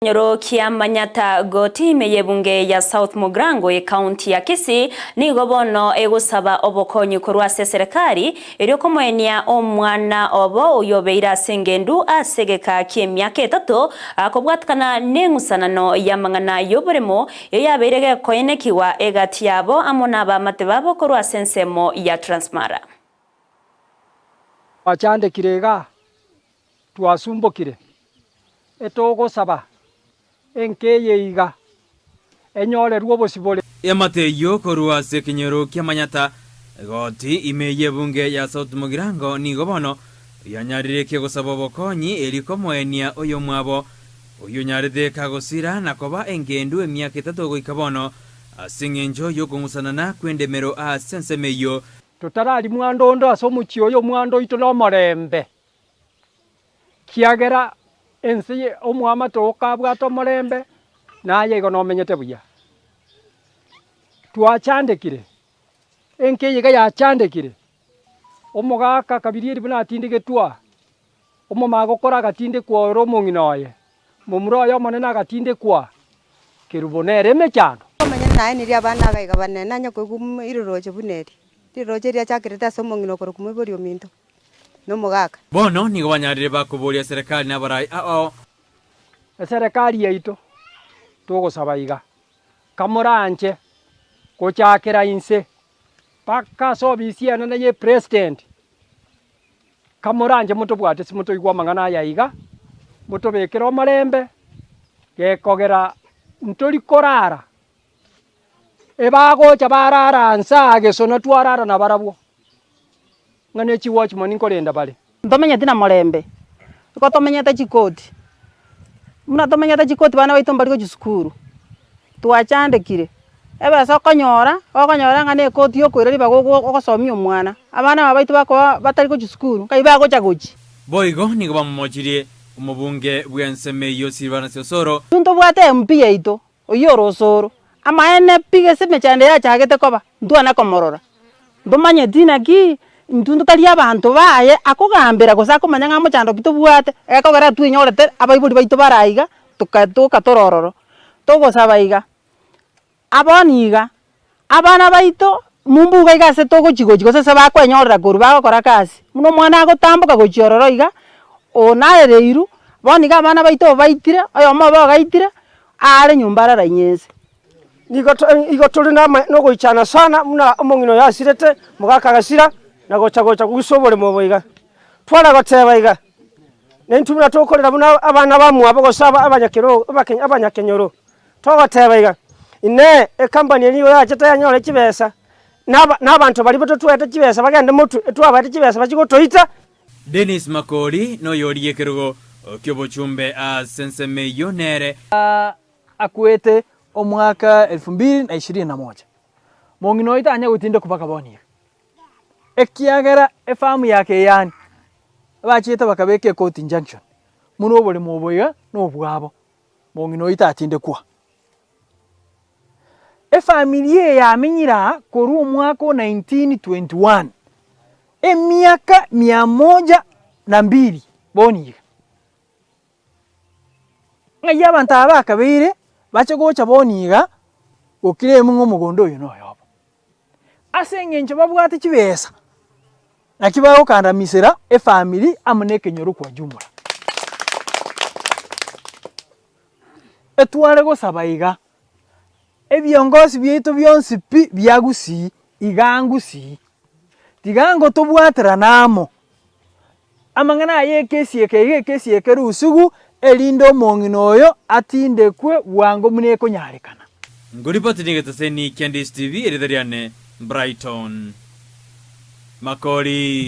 Ekenyoro kia Manyata Goti ime y'ebunge ya South Mugirango ekaunti ya Kisii nigo bono egosaba obokonyi korwa ase eserekari erio komoenia omwana obo oyio obeire ase engendu ase egeka ki'emiaka etato kobwatikana neng'usanano y'amang'ana y'oboremo eyio yabeire gekoenekigwa egati yabo amo nabaamate babo korwa ase ensemo ya Transmara. Twachandekire igaa, twasumbokire, etogosaba enka eye iga enyorerwe obosibore. Eamate eyio korwa ase ekenyoro kia Manyata, egoti ime y'ebunge ya South Mugirango nigo bono yanyarire kegosaba obokonyi erio komoenia oyomwabo oyio onyarete kagosira na koba engendu emiaka etato goika bono ase engencho y'okong'usanana kw'endemero ase ensemo eyio. Totararia mwando onde ase omochie oyo, omwando oito nomorembe. Kiagera ense ye omoamate oo kabwate omorembe, naye igo nomenyete buya. Twachandekire, enka eye iga yachandekire, omogaka Kabirieri buna atindegetwe aa, omomagokoro agatindekwa ore omong'ina oye, momura oye omonene agatindekwa aa, Kerubo nere emechando. Omonyene naenirie abana iga iga bane, nanye koigwa riroroche buna eri, riroroche riachakerete ase omong'ina okorokwa moibori ominto. Nomogaka. Bono nigo banyarire bakoboria eserekari na abarai ao. Eserekari yaito togosaba iga, kamoranche gochakera inse mpaka ase ofisi enene ye president, kamoranche motobwate ase motoigwe amang'ana aya iga, motobekere omorembe, gekogera ntori korara, ebagocha barara nse aa gesona twarara nabarabwo. Ng'a ne chiwatchman nkorenda bare. Ntomenyeti na morembe, igo tomenyete chikoti, buna tomenyete chikoti bana baito mbari gochia sukuru, twachandekire, ebesa okonyora, okonyora ng'a na ekoti yokoira ribaga ogo ogosomia omwana, abana aba baito bakoba batari gochia sukuru, nkai bagocha gochia. Boigo nigo bamomochirie omobunge bw'ensemo eyio Silvanus Osoro. Intwe ntobwate MP yaito, Oyio ore osoro. Amaene pi gese emechando yachagete koba, ntwana komorora. Ntomanyeti naki intwe ntotari abanto baye akogambera gose akomanya ng'a mochando ki tobwate, egekogera twenyorete abaibori baito bare aiga, tokatoka tore ororo. Togosaba iga, abona iga, abana baito mumbuga iga ase togochi gochi gose ase bakwenyorera korwa bagokora gasi, buna omwana agotamboka gochia ororo iga, onarereirwe, bono iga abana baito obaitire, oyomo obo ogaitire, aare nyomba ararainye ense. Nigo igo tore nogoichana sana buna omong'ina oyo asirete, mogaka agasira, na gocha gocha kogusa oboremo obo iga. Tware goteba iga, naintwe buna tokorera buna abana bamwabo gose abanyakerogo abanyakenyoro, Togoteba iga, Inee, ecompany eye nigo yachete yanyore chibesa, na na abanto baria batotwete chibesa bagende motwe, etwabaete chibesa bachie gotoita? Dennis Makori noyoria ekerogo ki'obochumbe ase ensemo eyio nere. Akwete omwaka elfu mbili na ishirini na moja. Mong'ina oyo tanya gotindekwa mpaka bono iga, ekiagera efamu ya Keyani bachiete bakabeka ecourt injunction buna oboremo obo iga nobwabo. Mong'ina oyio tatindekwa. Efamiri eye yamenyire aa korwa omwaka o 1921, emiaka mia moja na mbili bono iga. Ng'ai abanto aba bakabeire bache gocha bono iga goclaim ng'a omogondo oyo noyobo. Ase eng'encho babwate chibesa. Naki bagokandamisera efamiri amo nekenyoro kwa jumla. Etware gosaba iga, ebiongosi biaito bionsi pi bia Gusii igaa Gusii, tiga ngotobwaterane amo, amang'ana aya ekesi eke iga ekesi eke rusigu erinde omong'ina oyo atindekwe bwango buna ekonyarekana. Ngoripoti negeteseni kia Ndisi TV, erieta riane Brighton Makori.